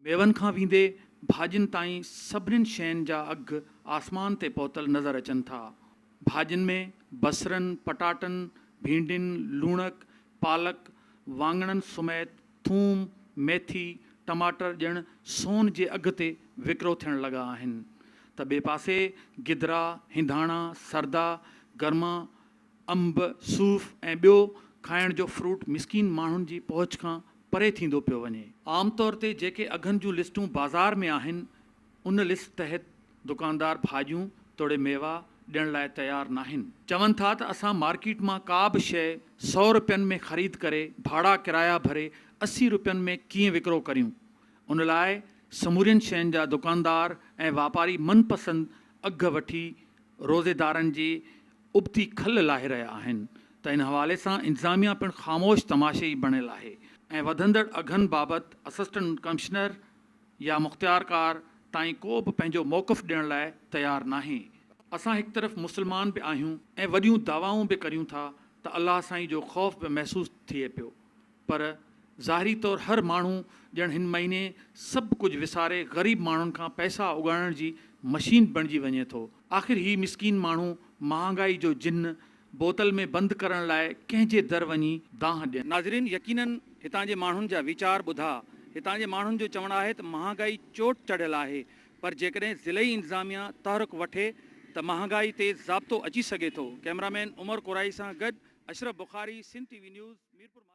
ميون کان ويندي ڀاڄين تائين سڀنين شين جا اگهه آسمان تي پهتل نظر اچن ٿا. ڀاڄين ۾ بصرن، پٽاٽن، ڀينڊين، لوڻڪ، پالڪ، واڱڻن سميت ٿوم، ميٿي، ٽماٽر ڄڻ سون جي اگهه تي وڪرو ٿيڻ لڳا آهن ته ٻئي پاسي گدرا، هنداڻا، سردا، گرما، انب، صوف ۽ ٻيو کائڻ جو فروٽ مسڪين ماڻهن جي پهچ کان پري ٿيندو پيو وڃي. عام طور تي جيڪي اگهن جون لسٽون بازار ۾ آهن، ان لسٽ تحت دڪاندار ڀاڄيون توڙي ميوا ڏيڻ لاء تيار ناهن. چون ٿا ته اسان مارڪيٽ مان ڪا به شيء سئو رپين ۾ خريد ڪري ڀاڙا ڪرايا ڀري 80 رپين ۾ ڪيئن وڪرو ڪريون؟ ان لاء سمورين شين جا دڪاندار ۽ واپاري من پسند اگهه وٺي روزيدارن جي ابتي کل لاهي رهيا آهن ته ان حوالي سان انتظاميا پڻ خاموش تماشائي بڻيل آهي ۽ وڌندڙ اگهن بابت اسسٽنٽ ڪمشنر يا مختيارڪار تائين ڪو به پنهنجو موقف ڏيڻ لاء تيار ناهي. اسان هڪ طرف مسلمان به آهيون ۽ وڏيون دعوائون به ڪريون ٿا ته الله سائين جو خوف به محسوس ٿئي پيو پر ظاهري طور هر ماڻهو ڄڻ هن مهيني سڀ ڪجهه وساري غريب ماڻهن کان پئسا اڳاڙڻ جي مشين بڻجي وڃي ٿو. آخر هي مسڪين ماڻهو مهانگائي جو جن بوتل ۾ بند ڪرڻ لاء ڪنهن جي در وڃي دانهن ڏين. ناظرين يقينن هتان جي ماڻهن جا ويچار ٻڌا. هتان جي ماڻهن جو چوڻ آهي ته مهانگائي چوٽ چڙهيل آهي پر جيڪڏهن ضلعي انتظاميا تحرڪ وٺي ته مهانگائي تي ضابطو اچي سگهي ٿو. ڪئميرامين عمر ڪورائي سان گڏ Ashraf Bukhari, Sindh T V news, Mirpur.